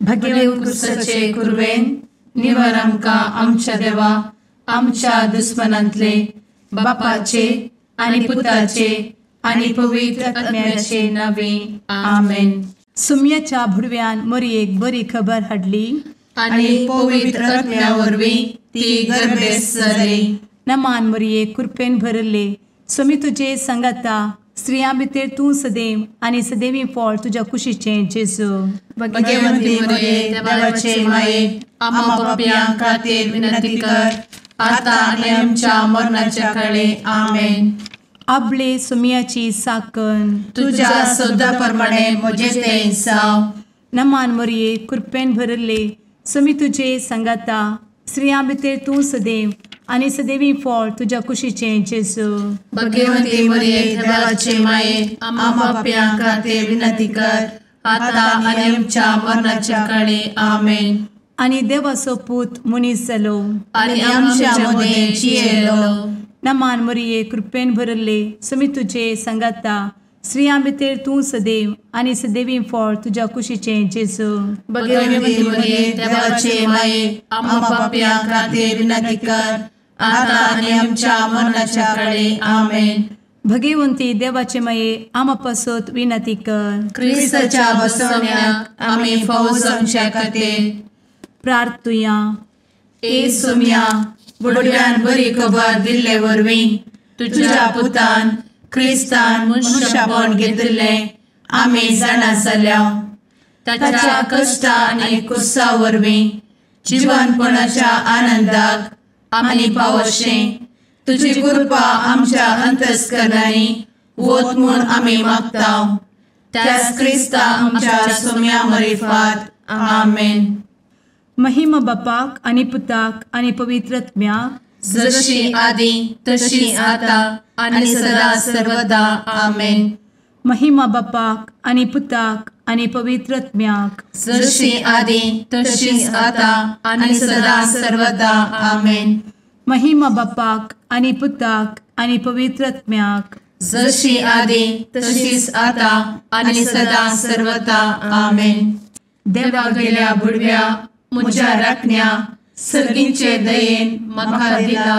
भगेव कुरवेन निवर आमकां आमच्या देवा आमच्या दुस्मनांतले बापाचे आनी पुताचे आनी पवित्र आत्म्याचे नावे आमेन. सुम्याच्या भुडव्यान मोरयेक बरी खबर हाडली आनी पवित्र आत्म्या वरवीं ती गर्भेस्त जाली. नमान मोरये, कृपेन भरले, स्वामी तुजे संगाता, स्त्रियां भितर तूं सदैव आनी सदैवी फळ तुज्या कुशीचें जेजू. भगवंती मोरये, देवाचे माये, आम्हा पापयां खातीर विनंती कर आता आनी आमच्या मरणाच्या काळे. आमेन. आपले सुम्याची साकन तुज्या सदा प्रमाणे म्हजें तें जावं. नमान मोरये, कृपेन भरले, स्वामी तुजे संगाता, स्त्रियां भितर तूं सदैव आनी सदैवी फळ तुज्या कुशीचें जेजू. भगवंती मोरये, देवाचे माये, आम्हा पापयां खातीर विनंती कर आता आनी आमच्या मरणाच्या काळे. आमेन. आनी देवाचो पूत मनीस जालो आनी आमच्या मदें जियेलो. नमान मोरये, कृपेन भरले, स्वामी तुजे संगाता, स्त्रियां भितर तूं सदैव आनी सदैवी फळ तुज्या कुशीचें जेजू. भगवंती मोरये, देवाचे माये, आम्हा पापयां खातीर विनंती कर आता आनी आमच्या मरणाच्या काळे. आमेन. भगवंती देवाचे माये, आम्हा पासत विनंती कर. क्रिस्ताच्या बसवण्याक आमी फावो जावच्या खातीर प्रार्थुया. ए सुम्या, बुडव्यान बरी खबर दिल्ले वरवीं तुज्या पुतान क्रिस्तान मनशापण घेतिल्लें आमी जाणा जाल्या. ताच्या कश्टा आनी कुसा वरवीं जिवनपणाच्या आनंदाक आमी पावशें तुजी कृपा आमच्या अंतस्करणांनी वत म्हूण आमी मागता. त्याच क्रिस्ता आमच्या सुम्या मरिफात. आमेन. महिमा बापाक आनी पुताक आनी पवित्र आत्म्याक, जशी आदी तशी आता आनी सदा सर्वदा. आमेन. महिमा बापाक आनी पुताक आनी पवित्र आत्म्याक, जशी आदी तशी आता आनी सदा सर्वदा. आमेन. महिमा बापाक आनी पुताक आनी पवित्र आत्म्याक, जशी आदी तशीच आता आनी सदा सर्वदा. आमेन. देवा गेल्या बुडव्या म्हज्या राखण्या सर्गींचे दयेन म्हाका दिला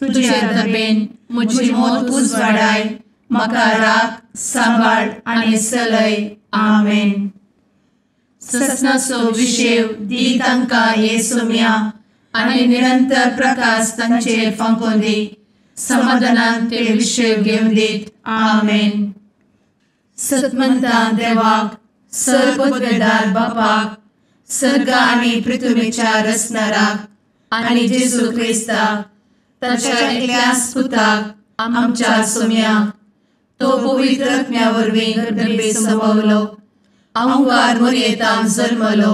तुजे दबेन म्हजी मोत उजवाडाय, म्हाका राख सांबाळ आनी सलय. आमेन. ससनाचो विशेव दी तांकां हे सुम्या आनी निरंतर प्रकाश तांचेर फांकोवन दी, समाधानान ते विशेव घेवन दीत. आमेन. सतमंता देवाक, सर्वपदवेदार बापाक, सर्ग आनी पृथ्वीच्या रचणाराक आनी जेजू क्रिस्ताक ताच्या एकल्याच पुताक आमच्या सुम्याक, तो पवित्र आत्म्या वरवीं गर्भे संभवलो, अहंकार मोरयेतान जल्मलो,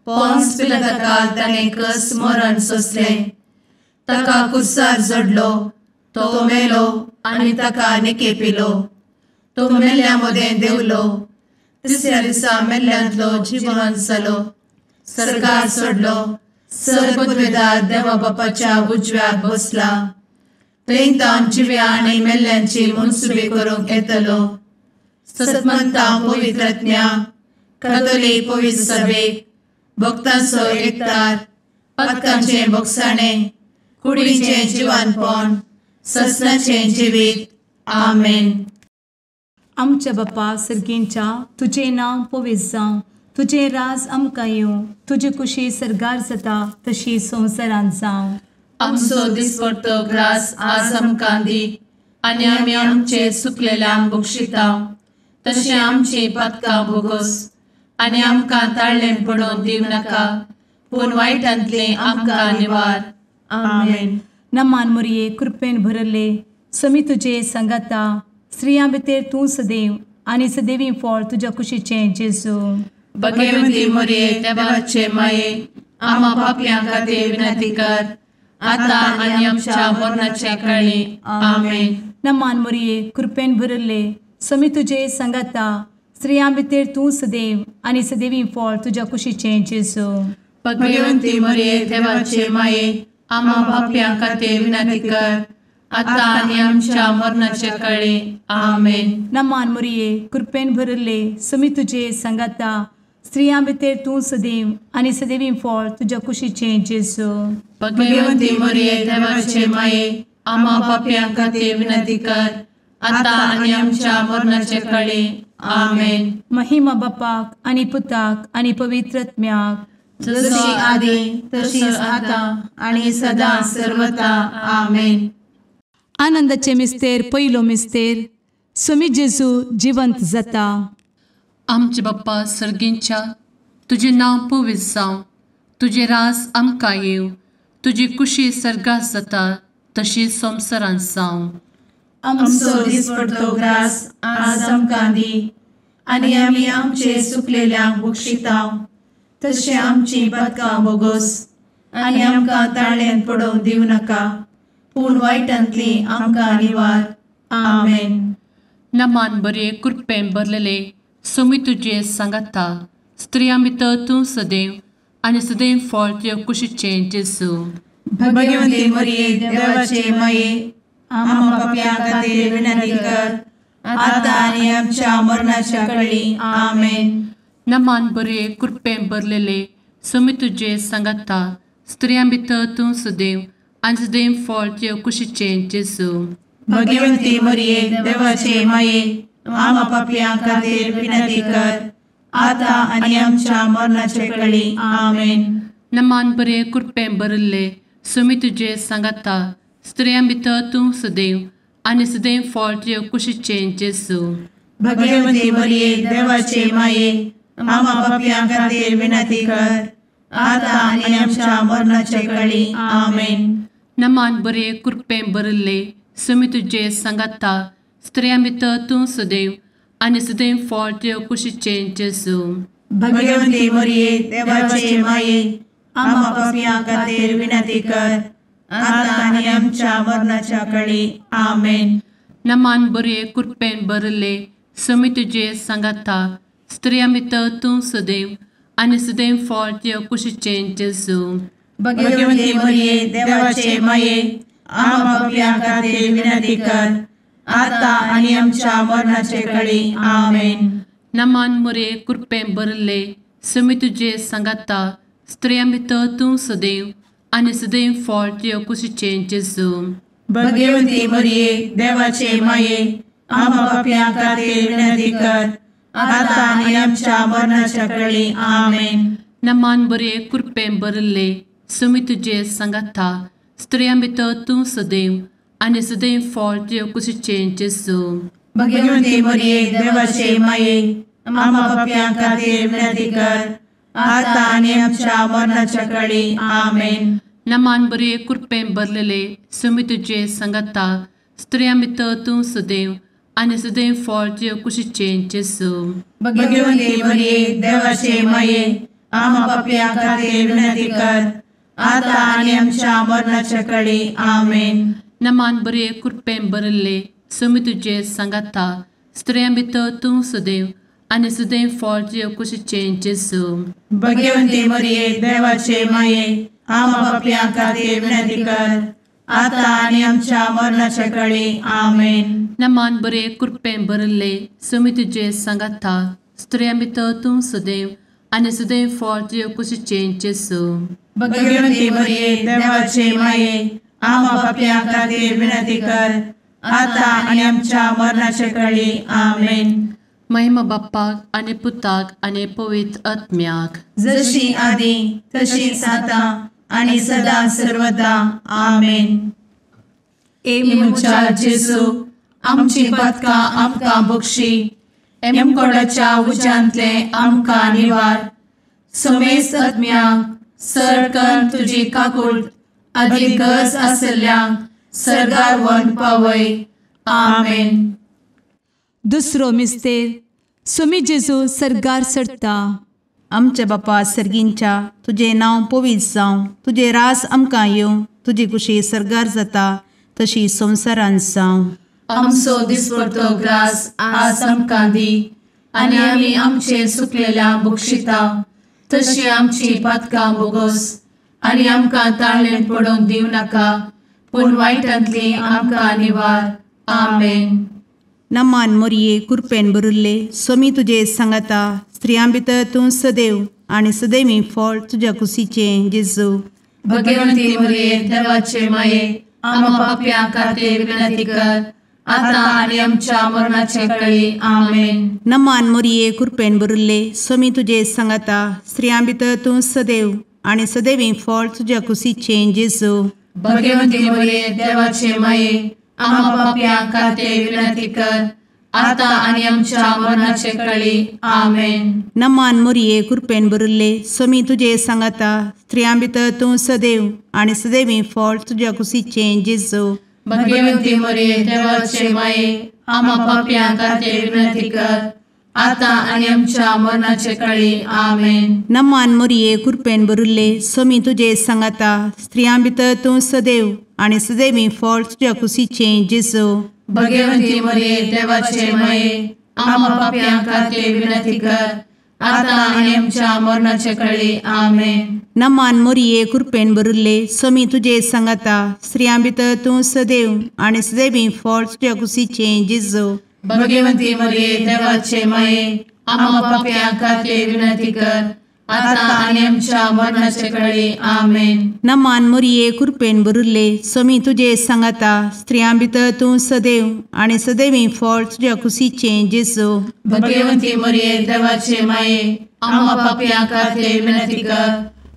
पोन्स पिलाताकाल ताणें कस मरण सोंसलें, ताका कुर्सार जडलो, तो मेलो आनी ताका निकेपिलो, तो मेल्ल्या मदें देंवलो, तिसऱ्या दिसा मेल्ल्यांतलो जिवन जालो, सर्गार सोडलो, सर्वपदवेदार देवा बापाच्या उजव्याक बसला, थंय तावन जिव्या आनी मेल्ल्यांची मनसुबी करूंक येतलो. सतमंता पवित्र आत्म्या, कातोलीक पवित्र सभेक, भक्तांचो एकतार, पातकांचें भोगसाणें, कुडीचें जिवानपण, ससनाचें जिवीत. आमेन. आमच्या बापा सर्गींच्या, तुजें नांव पवित्र जावं, तुजें राज आमकां येवं, तुजी कुशी सर्गार जाता तशी संवसारांत जावं. आमचो दिसपडतो ग्रास आज आमकां दी आनी आमी आमचे सुकलेल्यांक बक्षिता तशें आमची पातकां भोगोस आनी आमकां ताळ्ळें पडोवन दिवं नाका, पूण वायटांतलें आमकां निवार. आमेन. नमान मोरये, कृपेन भरले, स्वामी तुजे संगाता, स्त्रियां भितर तूं सदैव आनी सदैवी फळ तुज्या कुशीचें जेजू. भगवंती मोरये, देवाचे माये, आम्हा पापयां खातीर विनंती कर आता आनी आमच्या मरणाच्या काळी. आमेन. नमान मोरये, कृपेन भरले, स्वामी तुजे संगाता, स्त्रियां भितर तूं सदैव आनी सदैवी फळ तुज्या कुशीचें जेजू. भगवंती मोरये, देवाचे माये, आम्हा पापयां खातीर विनंती कर आता आनी आमच्या मरणाच्या काळी. आमेन. नमान मोरये, कृपेन भरले, स्वामी तुजे संगाता, स्त्रियां भितर तूं सदैव आनी सदैवी फळ तुज्या कुशीचें जेजू. भगवंती मरिये देवाचे माये, आम्हा पापयां खातीर विनंती कर, आतां आनी आमच्या मरणाचे कळे. आमेन. महिमा बापाक आनी पुताक आनी पवित्र आत्म्याक, जशी आदी तशीच आतां आनी सदां सर्वता. आमेन. आनंदाचे मिस्तेर पयलो मिस्तेर, स्वामी जेजू जिवंत जाता. आमचे बाप्पा सर्गींच्या, तुजें नांव पवित्र जावं, तुजें रास आमकां येवं, तुजी कुशी सर्गात जाता तशी संवसारांत जावं. आमचो दिसपडतो ग्रास आज आमकां दी, आनी आमी आमचे सुकलेल्यांक बक्षिता तशें आमची पातकां बोगोस, आनी आमकां ताळ्यांत पडोवंक दिवं नाका, पूण वायटांतली आमकां निवार. आमेन. नमान बरे कृपेन भरलेले स्वामी तुजे सांगाता, स्त्रियां भितर तूं सदैव आनी सदैव फळ तुजे कुशीचें जेजू. भगवंती मरिये देवाचे माये, आम्हा पापयां खातीर विनंती कर, आतां आनी आमच्या मरणाच्या कळी. आमेन. नमान बरे कृपेन भरलेले स्वामी तुजे सांगाता, स्त्रियां भितर तूं सदैव आनी सदैव फळ तुजे कुशीचें जेजू. भगवंती मरिये देवाचे माये, आम्हा पापयां खातीर विनंती कर, आतां आनी आमच्या मरणाचे कळी. आमेन. नमान बरे कृपेन भरिल्ले स्वामी तुजे सांगाता, स्त्रियां भितर तूं सदैव आनी सदैव फळ तुजे कुशीचें जेजू. भगवंती मरिये देवाचे माये, आम्हा पापयां खातीर विनंती कर, आतां आनी आमच्या मरणाचे कळी. आमेन. नमान बरे कृपेन भरिल्ले स्वामी तुजे सांगाता, स्त्रियां भितर तूं सदैव आनी सदैव फळ तुजे कुशीचें जेजू. भगवंती मरिये देवाचे माये, आम्हा पापयां खातीर विनंती कर, आतां आनी आमच्या मरणाच्या कळी. आमेन. नमान बरे कृपेन भरिल्ले स्वामी तुजे सांगाता, स्त्रियां भितर तूं सदैव आनी सदैव फळ तुजे कुशीचें जेजू. भगवंती मरिये देवाचे माये, आम्हा पापयां खातीर विनंती कर, आतां आनी आमच्या मरणाचे कळी. आमेन. नमान मरिये कृपेन भरिल्ले स्वामी तुजे सांगाता, स्त्रियां भितर तूं सदैव आनी सदैव फळ तुजे कुशीचें जेजू. भगवंती मरिये देवाचे माये, आम्हा पापयां खातीर विनंती कर, आतां आनी आमच्या मरणाच्या कळी. आमेन. नमान बरे कृपेन भरिल्ले स्वामी तुजे सांगाता, स्त्रियां भितर तूं सदैव आनी सदैव फळ तुजे कुशीचें जेजू. भगवंती मरिये देवाचे माये, आम्हा पापयां खातीर विनंती कर, आतां आनी आमच्या मरणाच्या कळी. आमेन. नमान बरे कृपेन भरलेले स्वामी तुजे सांगाता, स्त्रियां भितर तूं सदैव आनी सदैव फळ तुजे कुशीचें जेजू. भगवंती मरिये देवाचे माये, आम्हा पापयां खातीर विनंती कर, आतां आनी आमच्या मरणाच्या कळी. आमेन. नमान बरे कृपेन भरिल्ले स्वामी तुजे सांगाता, स्त्रियां भितर तूं सदैव आनी सदैव फळ तुजे कुशीचें जेजू. भगवंती मरिये देवाचे माये, आम्हा पापयां खातीर विनंती कर, आतां आनी आमच्या मरणाच्या कळी. आमेन. नमान बरे कृपेन भरिल्ले स्वामी तुजे सांगाता, स्त्रियां भितर तूं सदैव आनी सदैव फळ तुजे कुशीचें जेजू. भगवंती मरिये देवाचे माये, आम्हा पापयां खातीर विनंती कर, आतां आनी आमच्या मरणाच्या कळी. आमेन. महिमा बाप्पाक आनी पुताक आनी पवित्र आत्म्याक, जशी आदी तशीच आतां आनी सदां सर्वदा. आमेन. ए म्हज्या जेजू, आमची पातकां आमकां बक्षी, एमकोडाच्या उज्यांतले आमकां निवार, समेस्त आत्म्यांक सरकन तुजी काकूट आदी गरज आशिल्ल्यांक सर्गार व्हरून पावय. आमेन. दुसरो मिस्तेर, स्वामी जेजू सर्गार चडटा. आमच्या बापा सर्गींच्या, तुजें नांव पवित्र जावं, तुजें रास आमकां येवं, तुजी कुशी सर्गार जाता तशी संवसारांत जावं. आमचो दिसपडतो ग्रास आज आमकां दी, आनी आमी आमचे सुकलेल्या बक्षिता तशी आमची पातकां बोगोस, आनी आमकां ताळ्ळेंत पडोवंक दिवं नाका, पूण वायटांतली आमकां निवार. आमेन. नमान मोरये कुरपेन बरुल्ले सोमी तुजे सांगाता स्त्रियां भितर तूं सदैव आनी सदैवी फळ तुज्या कुशीचें जेजू. भगवंती मोरये देवाचे माये आम्हा पाप्यां खातीर विनंती कर आता आनी आमच्या मरणाचे वेळी. आमेन. नमान मोरये कुरपेन बरुल्ले सोमी तुजे सांगाता स्त्रियां भितर तूं सदैव आनी सदैवी फळ तुज्या कुशीचें जेजू. भगवंती मोरये देवाचे माये आम्हा पाप्यां खातीर विनंती कर आता आनी आमच्या मरणाचे वेळी. आमेन. नमान मोरये कुरपेन बरुल्ले सोमी तुजे सांगाता स्त्रियां भितर तूं सदैव आनी सदैवी फळ तुज्या कुशीचें जेजू. भगवंती मोरये देवाचे माये आम्हा पाप्यां खातीर विनंती कर आता आनी आमच्या मरणाचे वेळी. आमेन. नमान मोरये कुरपेन बरुल्ले सोमी तुजे सांगाता स्त्रियां भितर तूं सदैव आनी सदैवी फळ तुज्या कुशीचें जेजू. भगवंती मोरये देवाचे माये आम्हा पाप्यां खातीर विनंती कर आता आनी आमच्या मरणाचे वेळी. आमेन. नमान मोरये कुरपेन बरुल्ले सोमी तुजे सांगाता स्त्रियां भितर तूं सदैव आनी सदैवी फळ तुज्या कुशीचें जेजू. भगवंती मोरये देवाचे माये आम्हा पाप्यां खातीर विनंती कर आता आनी आमच्या मरणाचे वेळी. आमेन. नमान मोरये कुरपेन बरुल्ले सोमी तुजे सांगाता स्त्रियां भितर तूं सदैव आनी सदैवी फळ तुज्या कुशीचें जेजू. भगवंती मोरये देवाचे माये आम्हा पाप्यां खातीर विनंती कर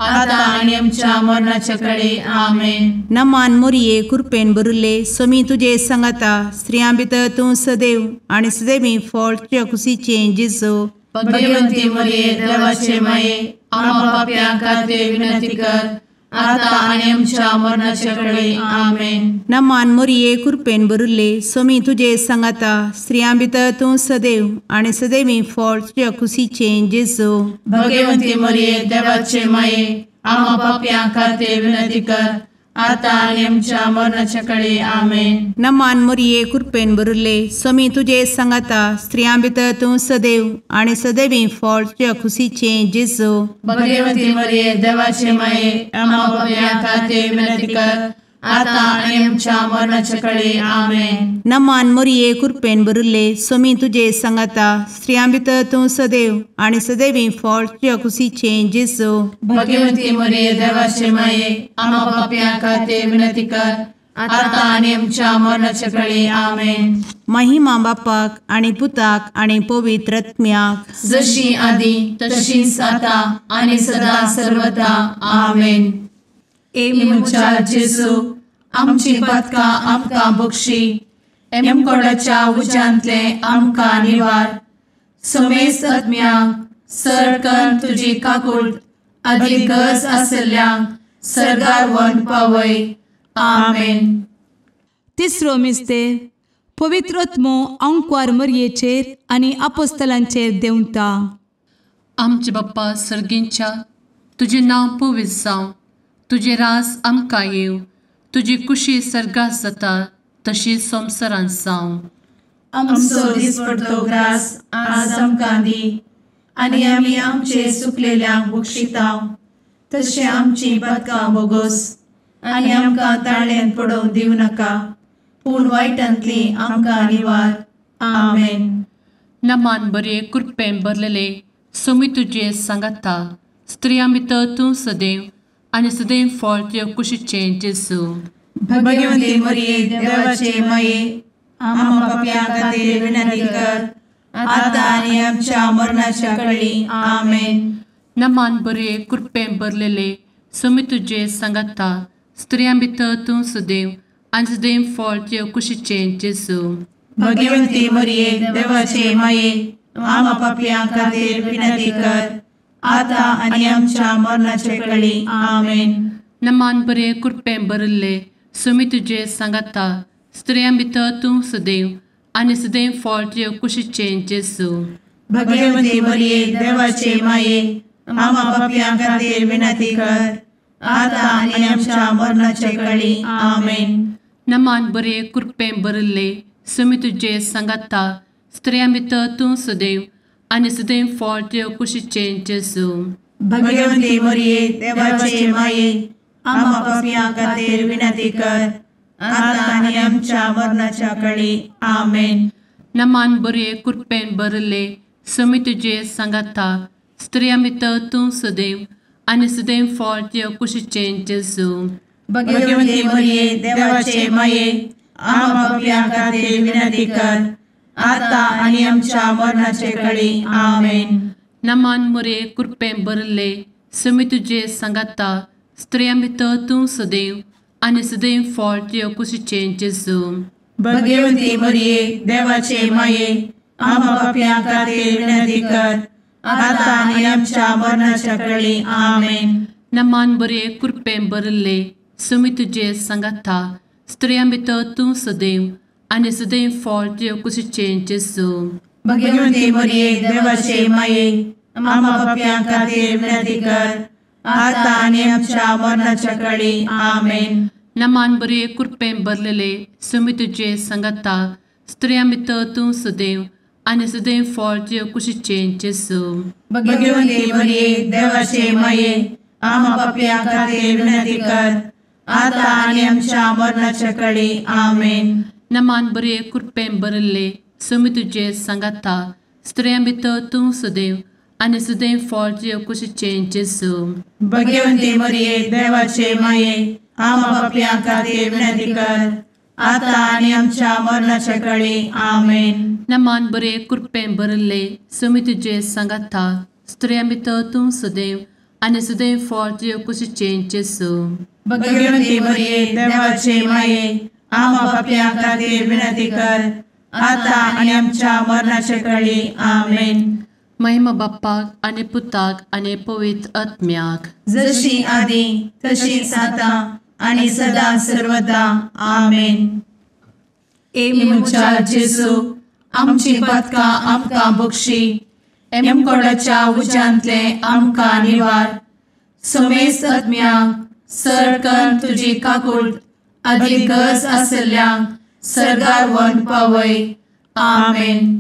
आता आनी आमच्या मरणाचे वेळी. आमेन. नमान मोरये कुरपेन बरुल्ले सोमी तुजे सांगाता स्त्रियां भितर तूं सदैव आनी सदैवी फळ तुज्या कुशीचें जेजू. भगवंती मोरये देवाचे माये आम्हा पाप्यां खातीर विनंती कर आता आनी आमच्या मरणाचे वेळी. आमेन. नमान मोरये कुरपेन बरुल्ले सोमी तुजे सांगाता स्त्रियां भितर तूं सदैव आनी सदैवी फळ तुज्या कुशीचें जेजू. भगवंती मोरये देवाचे माये आम्हा पाप्यां खातीर विनंती कर आता आनी आमच्या मरणाचे वेळी. आमेन. नमान मोरये कुरपेन बरुल्ले सोमी तुजे सांगाता स्त्रियां भितर तूं सदैव आनी सदैवी फळ तुज्या कुशीचें जेजू. भगवंती मोरये देवाचे माये आम्हा पाप्यां खातीर विनंती कर आता आनी आमच्या मरणाचे वेळी. आमेन. नमान मोरये कुरपेन बरुल्ले सोमी तुजे सांगाता स्त्रियां भितर तूं सदैव आनी सदैवी फळ तुज्या कुशीचें जेजू. भगवंती मोरये देवाचे माये आम्हा पाप्यां खातीर विनंती कर आता आनी आमच्या मरणाचे वेळी. आमेन. महिमा बापाक आनी पुताक आनी पवित्र आत्म्याक, जशी आदी तशीच आता आनी सदा सर्वदा. आमेन. ए म्हज्या जेजू आमची पातकां आमकां बक्षी, एमकोडाच्या उज्यांतले आमकां निवार, समेस्त आत्म्यांक सरकन तुजी काकूट आदी गरज आसल्ल्यांक सर्गार व्हरून पावय. आमेन. तिसरो मिस्तेर पवित्र आत्मो आंकवार मरयेचेर आनी आपोस्तलांचेर देंवता. आमचे बाप्पा सर्गींच्या तुजें नांव पवित्र जावं, तुजें राज आमकां येवं, तुजी कुशी सर्गात जाता तशी संवसारांत जावं. आमचो दिसपडतो ग्रास आज आमकां दी आनी आमी आमचे सुकलेल्यांक बक्षितांव तशें आमची पातकां बोगोस आनी आमकां ताळ्यान पडोवंक दिवं नाका, पूण वायटांतली आमकां निवार. आमेन. नमान बरे कृपेन भरलेले सोमी तुजे सांगाता, स्त्रियां भितर तूं सदैव आनी सदैव फळ तुज्या कुशीचें जेजू. भगवंती मोरये देवाचे माये आम्हा पाप्यां खातीर विनंती कर आता आनी आमच्या मरणाच्या वेळी. आमेन. नमान बरे कृपेन भरलेले सोमी तुजे सांगाता, स्त्रियां भितर तूं सदैव आनी सदैव फळ तुज्या कुशीचें जेजू. भगवंती मोरये देवाचे माये आम्हा पाप्यां खातीर विनंती कर आता आनी आमच्या मरणाचे वेळी. आमेन. नमान बरे कृपेन भरिल्ले सोमी तुजे सांगाता, स्त्रियां भितर तूं सदैव आनी सदैव फळ तुज्या कुशीचें जेजू. भगवंती मोरये देवाचे माये आम्हा पाप्यां खातीर विनंती कर आता आनी आमच्या मरणाचे वेळी. आमेन. नमान बरे कृपेन भरिल्ले सोमी तुजे सांगाता, स्त्रियां भितर तूं सदैव आनी सदैव फळ तुज्या कुशीचें जेजू. भगवंती मोरये देवाचे माये आम्हा पाप्यां खातीर विनंती कर आता आनी आमच्या मरणाच्या वेळी. आमेन. नमान बरे कृपेन भरले स्वामी तुजे सांगाता स्त्रियां भितर तूं सदैव आनी सदैव फळ तुज्या कुशीचें जेजू। भगवती मरिये देवाचे माये आम्हा पाप्यां खातीर विनंती कर आता आनी आमच्या मरणाचे कळी। आमेन। नमान मरिये कृपेन भरले स्वामी तुजे सांगाता स्त्रियां भितर तूं सदैव आनी सदैव फळ तुज्या कुशीचें जेजू। भगवती मरिये देवाचे माये आम्हा पाप्यां खातीर विनंती कर आता आनी आमच्या मरणाच्या कळी। आमेन। नमान बरे कृपेन भरले स्वामी तुजे सांगाता स्त्रियां भितर तूं सदैव आनी सदैव फळ तुज्या कुशीचें जेजू। भगवती मरिये देवाचे माये आम्हा पाप्यां खातीर विनंती कर आता आनी आमच्या मरणाच्या कळी। आमेन। नमान बरे कृपेन भरलेले स्वामी तुजे सांगाता स्त्रियां भितर तूं सदैव आनी सदैव फळ तुज्या कुशीचें जेजू। भगवती मरिये देवाचे माये आम्हा पाप्यां खातीर विनंती कर आता आनी आमच्या मरणाच्या कळी। आमेन। नमान बरे कृपेन भरले स्वामी तुजे सांगाता स्त्रियां भितर तूं सदैव आनी सदैव फळ तुज्या कुशीचें जेजू। भगवती मरिये देवाचे माये आम्हा पाप्यां खातीर विनंती कर आता आनी आमच्या मरणाच्या कळी। आमेन। नमान बरे कृपेन भरले स्वामी तुजे सांगाता स्त्रियां भितर तूं सदैव आनी सदैव फळ तुज्या कुशीचें जेजू। भगवती मरिये देवाचे माये आम्हा पाप्यां खातीर विनंती कर आता आनी आमच्या मरणाच्या कळी। आमेन। महिमा बाप्पाक आनी पुताक आनी पवित्र आत्म्याक, जशी आदी तशीच आता आनी सदा सर्वदा। आमेन। ए म्हज्या जेजू आमची पातकां आमकां बक्षी, एमकोडाच्या उज्यांतले आमकां निवार, समेस्त आत्म्यांक सरकन तुजी काकूट आदी गरज आसल्ल्यांक सर्गार व्हरून पावय। आमेन।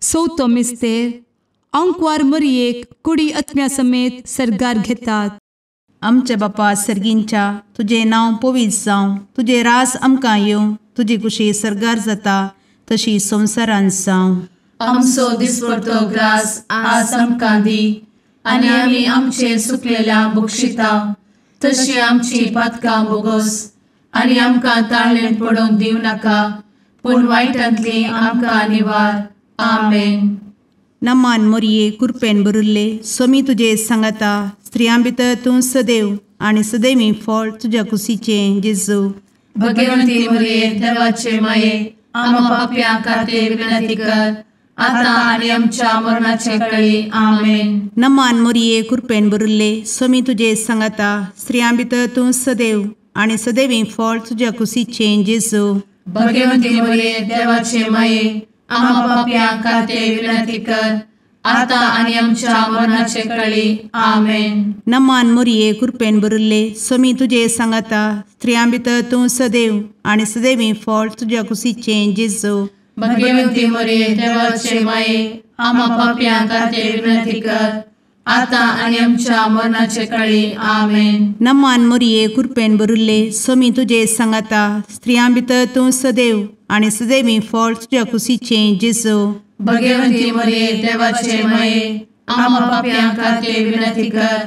चवथो मिस्तेर आंकवार मरियेक कुडी आत्म्या समेत सर्गार घेतात। आमच्या बापा सर्गींच्या तुजें नांव पवित्र जावं, तुजें रास आमकां येवं, तुजी कुशी सर्गार जाता तशी संवसारांत जावं। आमचो दिसपडतो ग्रास आज आमकां दी आनी आमी आमचे सुकलेल्या बक्षिता तशी आमची पातकां बोगस आनी आमकां ताळेन पडोवंक दिवं नाका, पूण वायटांतली आमकां निवार। आमेन। नमान मोरये कृपेन भरिल्ले स्वामी तुजे सांगाता, स्त्रियां भितर तूं सदैव आनी सदैवी फळ तुज्या कुशीचें जेजू। भगवंती मोरये देवाचे माये आम्हा पाप्यां खातीर विनंती कर आता आनी आमच्या मरणाचे कळी। आमेन। नमान मोरये कृपेन भरिल्ले स्वामी तुजे सांगाता, स्त्रियां भितर तूं सदैव आनी सदैवी फळ तुज्या कुशीचें जेजू। भगवंती मोरये देवाचे माये आम्हा पाप्यां खातीर विनंती कर आता आनी आमच्या मरणाचे कळी। आमेन। नमान मोरये कृपेन भरिल्ले स्वामी तुजे सांगाता, स्त्रियां भितर तूं सदैव आनी सदैवी फळ तुज्या कुशीचें जेजू। भगवंती मोरये देवाचे माये आम्हा पाप्यां खातीर विनंती कर आता आनी आमच्या मरणाचे कळी। आमेन। नमान मोरये कृपेन भरिल्ले स्वामी तुजे सांगाता, स्त्रियां भितर तूं सदैव आनी सदैवी फळ तुज्या कुशीचें जेजू। भगवंती मोरये देवाचे माये आम्हा पाप्यां खातीर विनंती कर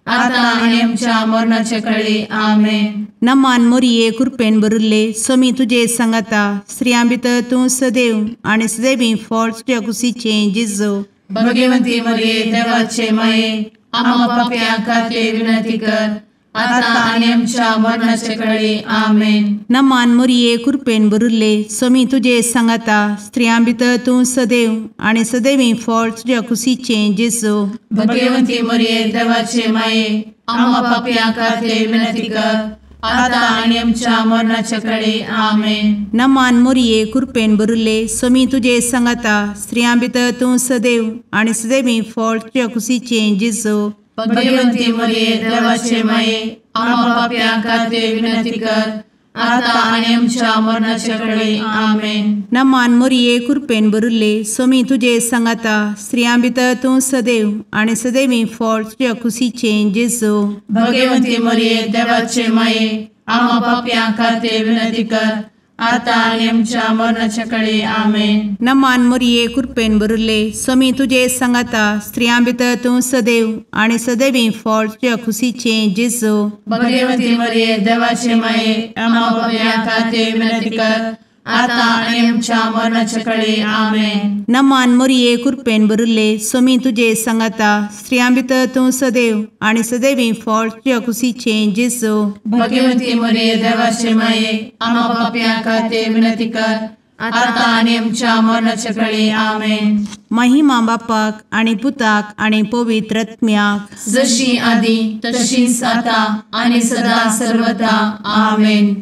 आता आनी आमच्या मरणाचे कळी। आमेन। नमान मोरये कृपेन भरिल्ले स्वामी तुजे सांगाता, स्त्रियां भितर तूं सदैव आनी सदैवी फळ तुज्या कुशीचें जेजू। भगवंती मोरये देवाचे माये आम्हा पाप्यां खातीर विनंती कर आता आनी आमच्या मरणाचे कळी। आमेन। नमान मोरये कृपेन भरिल्ले स्वामी तुजे सांगाता, स्त्रियां भितर तूं सदैव आनी सदैवी फळ तुज्या कुशीचें जेजू। भगवंती मोरये देवाचे माये आम्हा पाप्यां खातीर विनंती कर आता आनी आमच्या मरणाचे कळी। आमेन। नमान मोरये कृपेन भरिल्ले स्वामी तुजे सांगाता, स्त्रियां भितर तूं सदैव आनी सदैवी फळ तुज्या कुशीचें जेजू। भगवंती मोरये देवाचे माये आम्हा पाप्यां खातीर विनंती कर आता आनी आमच्या मरणाचे कळी। आमेन। नमान मोरये कृपेन भरिल्ले स्वामी तुजे सांगाता, स्त्रियां भितर तूं सदैव आनी सदैवी फळ तुज्या कुशीचें जेजू। भगवंती मोरये देवाचे माये आम्हा पाप्यां खातीर विनंती कर आतां आनी आमच्या मरणाच्या कळे. आमेन. नमान मोरये कृपेन भरिल्ले, स्वामी तुजे सांगाता, स्त्रियां भितर तूं सदैव आनी सदैवी फळ तुज्या खुशीचें जेजू. भगवती मरिये देवाचे माये, आम्हा पाप्यां खातीर विनंती कर, आतां आनी आमच्या मरणाच्या कळे. आमेन. नमान मोरये कृपेन भरिल्ले, स्वामी तुजे सांगाता, स्त्रियां भितर तूं सदैव आनी सदैवी फळ तुज्या खुशीचें जेजू. भगवती मरिये देवाचे माये, आम्हा पाप्यां खातीर विनंती कर, आतां आनी आमच्या मरणाच्या कळे. आमेन. महिमा बापाक आनी पुताक आनी पवित्र आत्म्याक, जशी आदी तशीच आतां आनी सदा सर्वदा. आमेन.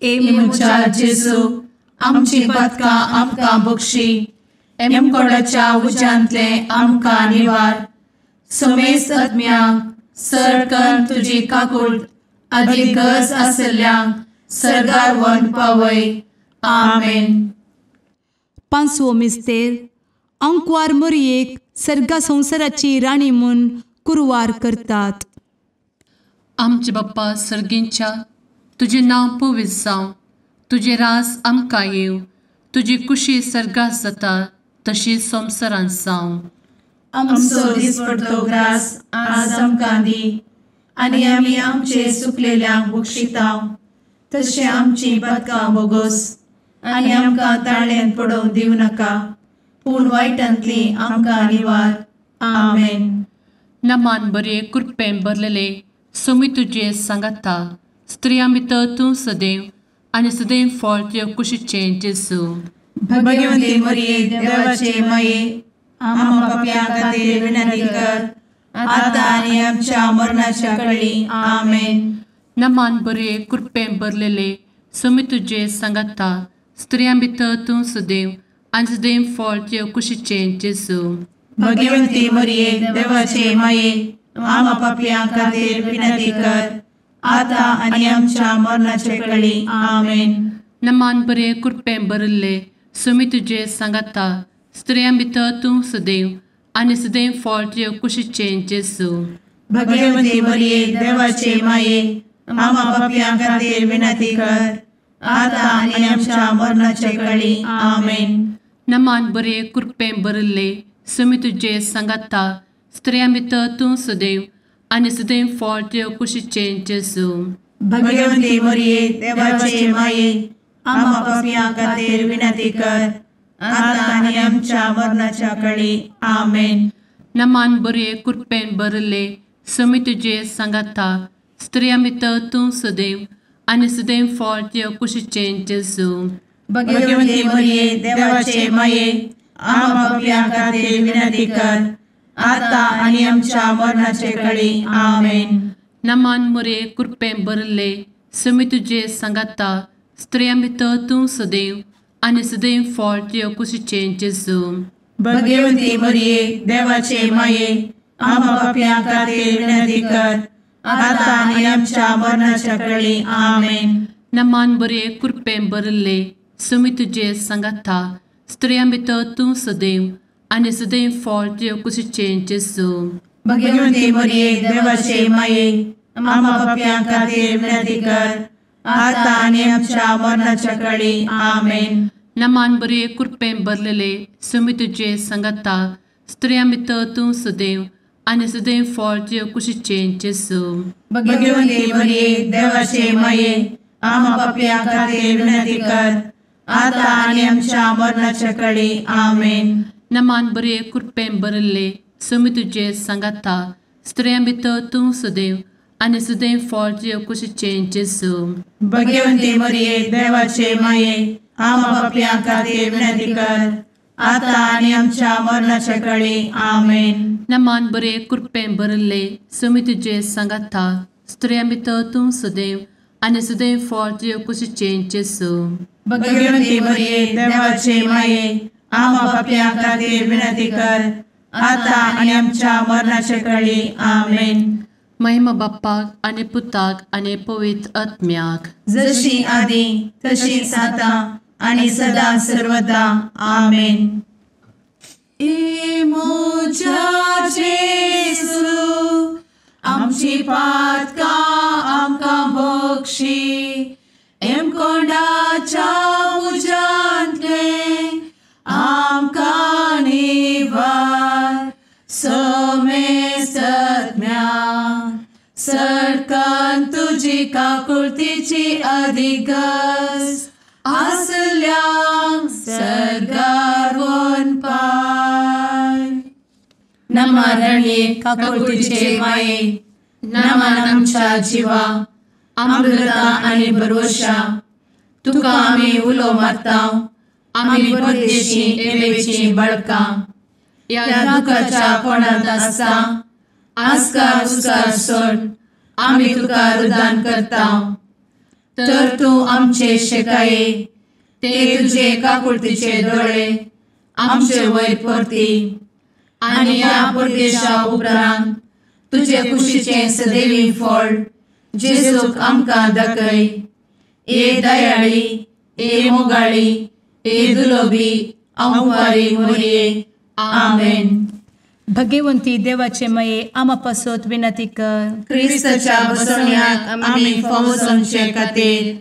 ए म्हज्या जेजू, आमची पातकां आमकां बक्षी, एमकोडाच्या उज्यांतले आमकां निवार, समेस्त आत्म्यांक सरकन तुजी काकूट आदी गरज आशिल्ल्यांक सर्गार व्हरून पावय. आमेन. पांचवो मिस्तेर. अंकवार मोरयेक सर्गा संवसाराची राणी म्हूण कुरवार करतात. आमचे बाप्पा सर्गींच्या, तुजें नांव पवित्र जावं, तुजें राज आमकां येवं, तुजी कुशी सर्गात जाता तशी संवसारांत जावं. आमचो दिसपडतो ग्रास आज आमकां दी, आनी आमी आमचे सुकलेल्यांक बक्षितांव, तशें आमची पातकां बोगोस, आनी आमकां ताळ्यांत पडोवंक दिवं नाका, पूण वायटांतली आमकां निवार. आमेन. नमान बरे कृपेन भरलेले, स्वामी तुजे सांगाता, स्त्रियां भितर तूं सदैव आनी सदैव फळ तुज्या कुशीचें जेजू. भगवती मरिये देवाचे माये, आम्हा पाप्यां खातीर विनंती कर, आतां आनी आमच्या मरणाच्या कळी. आमेन. नमान बरे कृपेन भरलेले, स्वामी तुजे सांगाता, स्त्रियां भितर तूं सदैव आनी सदैव फळ तुज्या कुशीचें जेजू. भगवती मरिये देवाचे माये, आम्हा पाप्यां खातीर विनंती कर, आतां आनी आमच्या मरणाच्या कळी. आमेन. नमान बरे कृपेन भरिल्ले, स्वामी तुजे सांगाता, स्त्रियां भितर तूं सदैव आनी सदैव फळ तुज्या कुशीचें जेजू. भगवती मरिये देवाचे माये, आम्हा पाप्यां खातीर विनंती कर, आतां आनी आमच्या मरणाच्या कळी. आमेन. नमान बरे कृपेन भरिल्ले, स्वामी तुजे सांगाता, स्त्रियां भितर तूं सदैव आनी सदैव फळ तुज्या कुशीचें जेजू. भगवती मरिये देवाचे माये, आम्हा पाप्यां खातीर विनंती कर, आतां आनी आमच्या मरणाच्या कळी. आमेन. नमान बरे कृपेन भरिल्ले, स्वामी तुजे सांगाता, स्त्रियां भितर तूं सदैव आनी सदैव फळ तुज्या कुशीचें जेजू. भगवती मरिये देवाचे माये, आम्हा पाप्यां खातीर विनंती कर, आतां आनी आमच्या मरणाचे कळी. आमेन. नमान मोरये कृपेन भरिल्ले, स्वामी तुजे सांगाता, स्त्रियां भितर तूं सदैव आनी सदैव फळ तुज्या कुशीचें जेजू. भगवती मरिये देवाचे माये, आम्हा पाप्यां खातीर विनंती कर, आतां आनी आमच्या मरणाच्या कळी. आमेन. नमान बरे कृपेन भरिल्ले, स्वामी तुजे सांगाता, स्त्रियां भितर तूं सदैव आनी सदैव फळ तुज्या कुशीचें जेजू. भगवती मरिये देवाचे माये, आम्हा पाप्यां खातीर विनंती कर, आतां आनी आमच्या मरणाच्या कळी. आमेन. नमान बरे कृपेन भरलेले, स्वामी तुजे सांगाता, स्त्रियां भितर तूं सदैव आनी सदैव फळ तुज्या कुशीचें जेजू. भगवती मरिये देवाचे माये, आम्हा पाप्यां खातीर विनंती कर, आतां आनी आमच्या मरणाच्या कळी. आमेन. नमान बरे कृपेन भरिल्ले, स्वामी तुजे सांगाता, स्त्रियां भितर तूं सदैव आनी सदैव फळ तुज्या कुशीचें जेजू. भगवती मरिये देवाचे माये, आम्हा पाप्यां खातीर विनंती कर, आतां आनी आमच्या मरणाच्या कळी. आमेन. नमान बरे कृपेन भरिल्ले, स्वामी तुजे सांगाता, स्त्रियां भितर तूं सदैव आनी सदैव फळ तुज्या कुशीचें जेजू. भगवती मरिये देवाचे माये, आम्हा पाप्यां खातीर विनंती कर, आतां आनी आमच्या मरणाच्या कळी. आमेन. महिमा बाप्पाक आनी पुताक आनी पवित्र आत्म्याक, जशी आदी तशीच आतां आनी सदा सर्वदा. आमेन. ए म्हज्या जेजू, आमची पातकां आमकां बक्षी, एमकोंडाच्या तुजी काकुळतीची अधिगस आसल्यांक सर्गार वनपाय. नमा रणये काकुळतीचे माये, नमन आमच्या जिवा, अमृता आनी भरवशा, तुका आमी उलो मारता, आमी परदेशी एवेची बळकां, ह्या दुखाच्या कोणांत आसता आस्कार उस्कार सोड आमी तुका रुदान करता. तर तूं आमचे शेकाये ते तुजे काकुळतीचे दोळे आमचे वयर परती आनी ह्या परदेशा उपरांत तुजे कुशीचें सदैवी फळ जेजूक आमकां दाखय. ए दयाळी, ए मोगाळी, ए दुलोबी अंवारी मोरये. आमेन. भगवंती देवाचे मये आमा पासत विनंती कर. क्रिस्ताच्या बसवण्याक आमी फावो जावचे खातीर.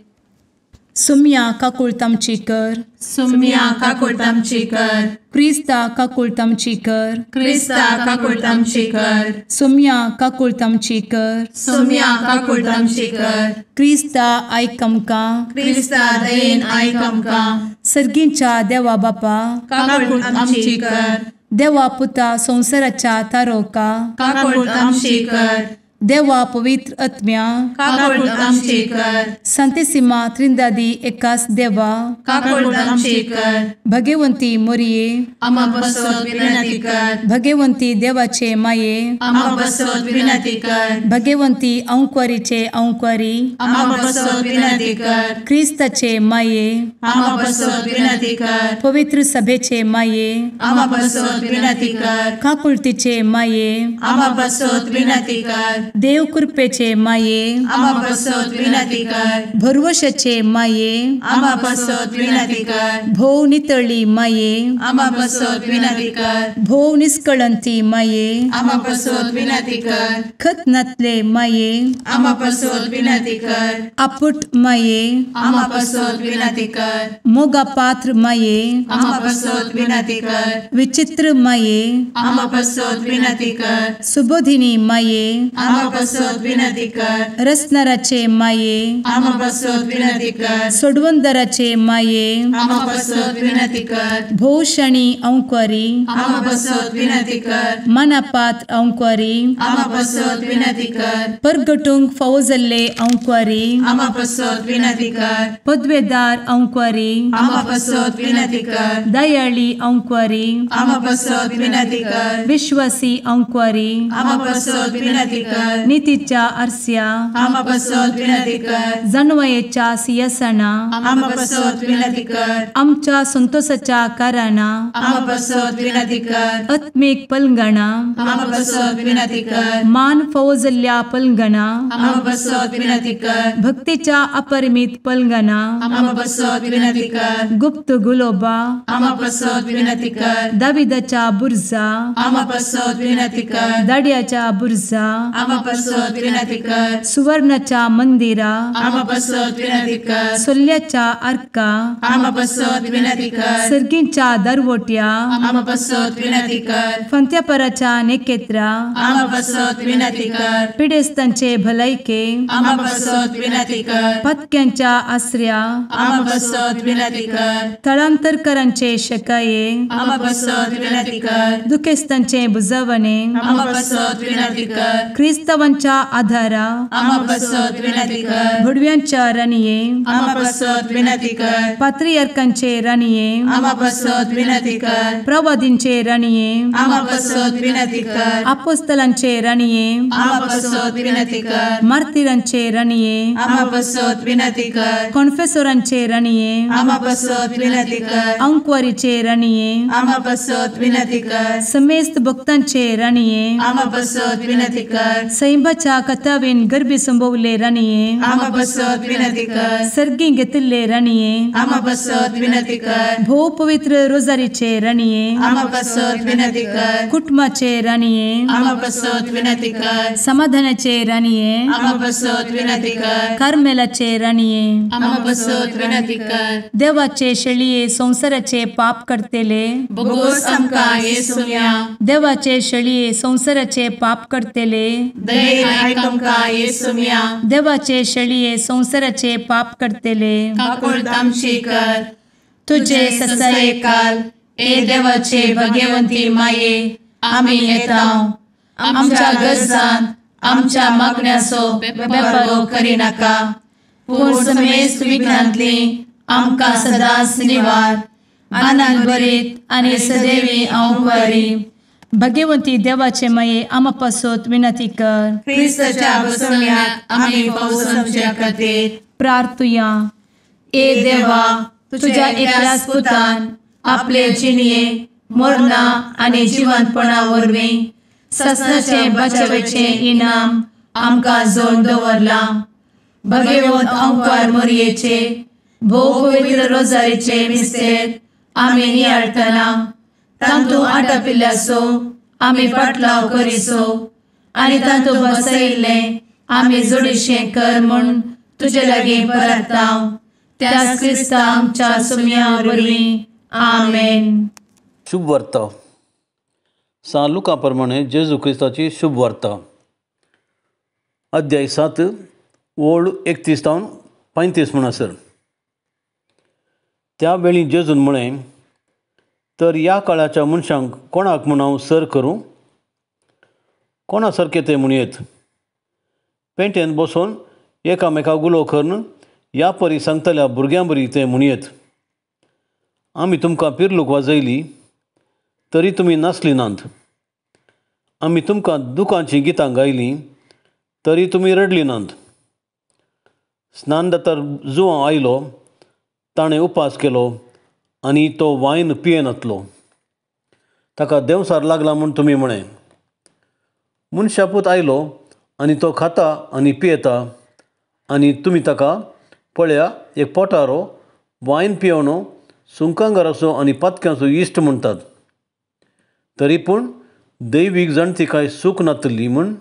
सुम्या काकुळत आमची कर. सुम्या काकुळत आमची कर. क्रिस्ता काकुळत आमची कर. क्रिस्ता काकुळत आमची कर. सुम्या काकुळत आमची कर. सुम्या काकुळत आमची कर. क्रिस्ता आयक आमकां. क्रिस्ता दयेन आयक आमकां. सर्गींच्या देवा बापा काकुळत आमची कर. देवा पुता संवसाराच्या तारोका काकुळत आमची कर. देवा पवित्र आत्म्या काकुळत आमची कर. संतेसिमा त्रिंदादी एकास देवा काकुळत आमची कर. भगवंती मोरये आमा पासत विनंती कर. भगवंती देवाचे माये आमा पासत विनंती कर. भगवंती अंकुरीचे अंकुरी आमा पासत विनंती कर. क्रिस्ताचे माये आमा पासत विनंती कर. पवित्र सभेचे माये आमा पासत विनंती कर. काकुळतीचे माये आमा पासत विनंती कर. देव कृपेचे माये आमा पासत विनंती कर. भरवशाचे माये आमा पासत विनंती कर. भोव नितळी माये आमा पासत विनंती कर. भोव निष्कळंती माये आमा पासत विनंती कर. खत नातले माये आमा पासत विनंती कर. आपुट माये आमा पासत विनंती कर. मोगा पात्र माये आमा पासत विनंती कर. विचित्र माये आमा पासत विनंती कर. सुबोधिनी माये आमा पासत विनंती कर. रसनाराचे माये आमा पासत विनंती कर. सोडवंदराचे माये आमा पासत विनंती कर. भोवशणी अंकुरी आमा पासत विनंती कर. मनापात्र अंकुरी आमा पासत विनंती कर. परगटूंक फावो जाल्ले अंकुरी आमा पासत विनंती कर. पदवेदार अंकुरी आमा पासत विनंती कर. दयाळी अंकुरी आमा पासत विनंती कर. विश्वासी अंकुरी आमा पासत विनंती कर. नितीच्या आरस्या आमा पासत विनंती कर. जानवयेच्या सिंहासना आमा पासत विनंती कर. आमच्या संतोषाच्या कारणा आमा पासत विनंती कर. आत्मीक पलंगणा आमा पासत विनंती कर. मान फावो जाल्ल्या पलंगणा आमा पासत विनंती कर. भक्तीच्या अपरिमित पलंगणा आमा पासत विनंती कर. गुप्त गुलोबा आमा पासत विनंती कर. दाविदाच्या बुर्जा आमा पासत विनंती कर. दाड्याच्या बुर्जा आमा पासत विनंती कर. सुवर्णाच्या मंदिरा आमा पासत विनंती कर. सोल्ल्याच्या आर्का आमा पासत विनंती कर. सर्गींच्या दरवट्या आमा पासत विनंती कर. फंत्यापराच्या नेकेत्रा आमा पासत विनंती कर. पिडेस्तांचे भलायके आमा पासत विनंती कर. पत्क्यांच्या आसऱ्या आमा पासत विनंती कर. थळांतरकरांचे शकाये आमा पासत विनंती कर. दुखेस्तांचे बुजवणे आमा पासत विनंती कर. क्रिस्तावांच्या आधारा आमा पासत विनंती कर. भुडव्यांच्या राणये आमा पासत विनंती कर. पात्रियार्कांचे राणये आमा पासत विनंती कर. प्रवादींचे राणये आमा पासत विनंती कर. आपोस्तलांचे राणये आमा पासत विनंती कर. मार्तिरांचे राणये आमा पासत विनंती कर. कॉन्फेसोरांचे राणये आमा पासत विनंती कर. अंकुवारीचे राणये आमा पासत विनंती कर. समेस्त भक्तांचे राणये आमा पासत विनंती कर. सैंबाच्या कथावेन गर्भी संभवले राणये आमा पासत विनंती कर. सर्गी घेतिल्ले राणये आमा पासत विनंती कर. भोव पवित्र रोजारीचे राणये आमा पासत विनंती कर. कुटुंबाचे राणये आमा पासत विनंती कर. समाधानाचे राणये आमा पासत विनंती कर. कार्मेलाचे राणये आमा पासत विनंती कर. देवाचे शेळये संवसाराचे पाप करतेले बोगोस आमकां येसुम्या देवाचे शेळये संवसाराचे पाप करतेले दयेन आयक आमकां येसुम्या। देवाचे शेळये संवसाराचे पाप करतले काकुळट आमची कर। तुजे ससायेकाल ए देवाचे भगवंती माये आमी येता आमच्या गरजान आमच्या मागण्याचो बेपर्वो करिनाका पूण समेस्त विघ्नांतली आमकां सदांच निवार। आनंद भरीत आनी सदैवी अंवकारी भगवंती देवाचे माये आमा पासत विनंती कर। क्रिस्ताच्या बसवण्याक आमी पावसाच्या खातीर प्रार्थुया। ए देवा तुझ्या एकल्याच पुतान आपले जिणये मरणा आनी जिवंतपणा वरवीं ससनाचे बचावेचे इनाम आमकां जोडून दवरलां। भगवंत अंकार मोरयेचे भोव पवित्र रोजारीचे मिस्तेर आमी नियाळटना तांतू आटापिल्ल्याचो आमी पाटलाव करिसो आनी तांतू बसयिल्लें आमी जोडीशें कर म्हूण तुजे लागीं परता त्याच क्रिस्ता आमच्या सुम्या वरवीं आमेन। शुभ वार्ता सान लुका प्रमाणे जेजू क्रिस्ताची शुभ वार्ता अध्याय 7 ओळ 31 तावन 35 म्हणसर। त्या वेळी जेजून म्हळें, तर ह्या काळाच्या मनशांक कोणाक म्हूण हांव सर करूं? कोणा सारकें तें म्हणयेत? पेंटेन बसून एकामेका उलो करून ह्या परी सांगतल्या भुरग्यां बरी तें म्हणयेत, आमी तुमकां पिर्लूक वाजयली तरी तुमी नाचली नात, आमी तुमकां दुखांचीं गितां गायलीं तरी तुमी रडली नात। स्नानदातार जुवां आयलो, ताणें उपास केलो आनी तो वायन पियेनातलो, ताका देंवसार लागला म्हूण तुमी म्हळें। मनशापूत आयलो आनी तो खाता आनी पियेता आनी तुमी ताका पळया एक पोटारो वायन पियोवनो सुंकांगाराचो आनी पातक्यांचो इश्ट म्हणटात। तरी पूण दैवीक जाणतिकाय सूख नातली म्हूण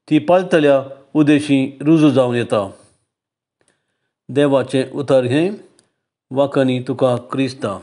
ती पाळटल्या उदेशी रुजू जावन येता। देवाचें उतर हें वाकनी तुका क्रिस्ता।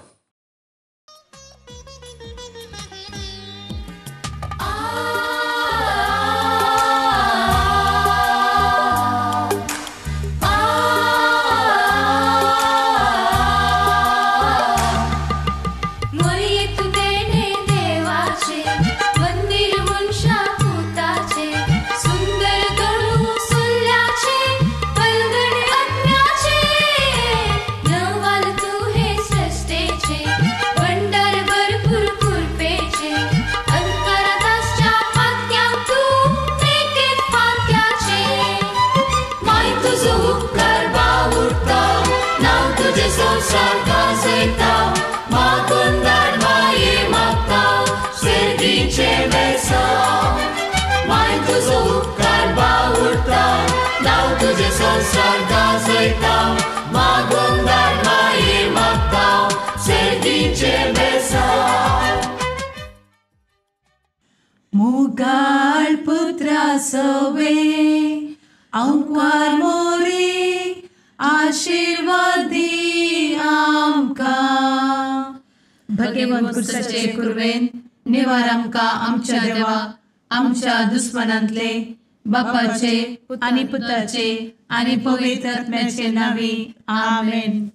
मुगाळ पुत्रा सवे अंकार मोरी आशीर्वादी आमकां। भगवंत क्रिस्ताचे कुर्वेन निवार आमकां आमच्या देवा आमच्या दुस्मनांतले बापाचे आनी पुताचे आनी पवित्र आत्म्याचे नांवी आमेन।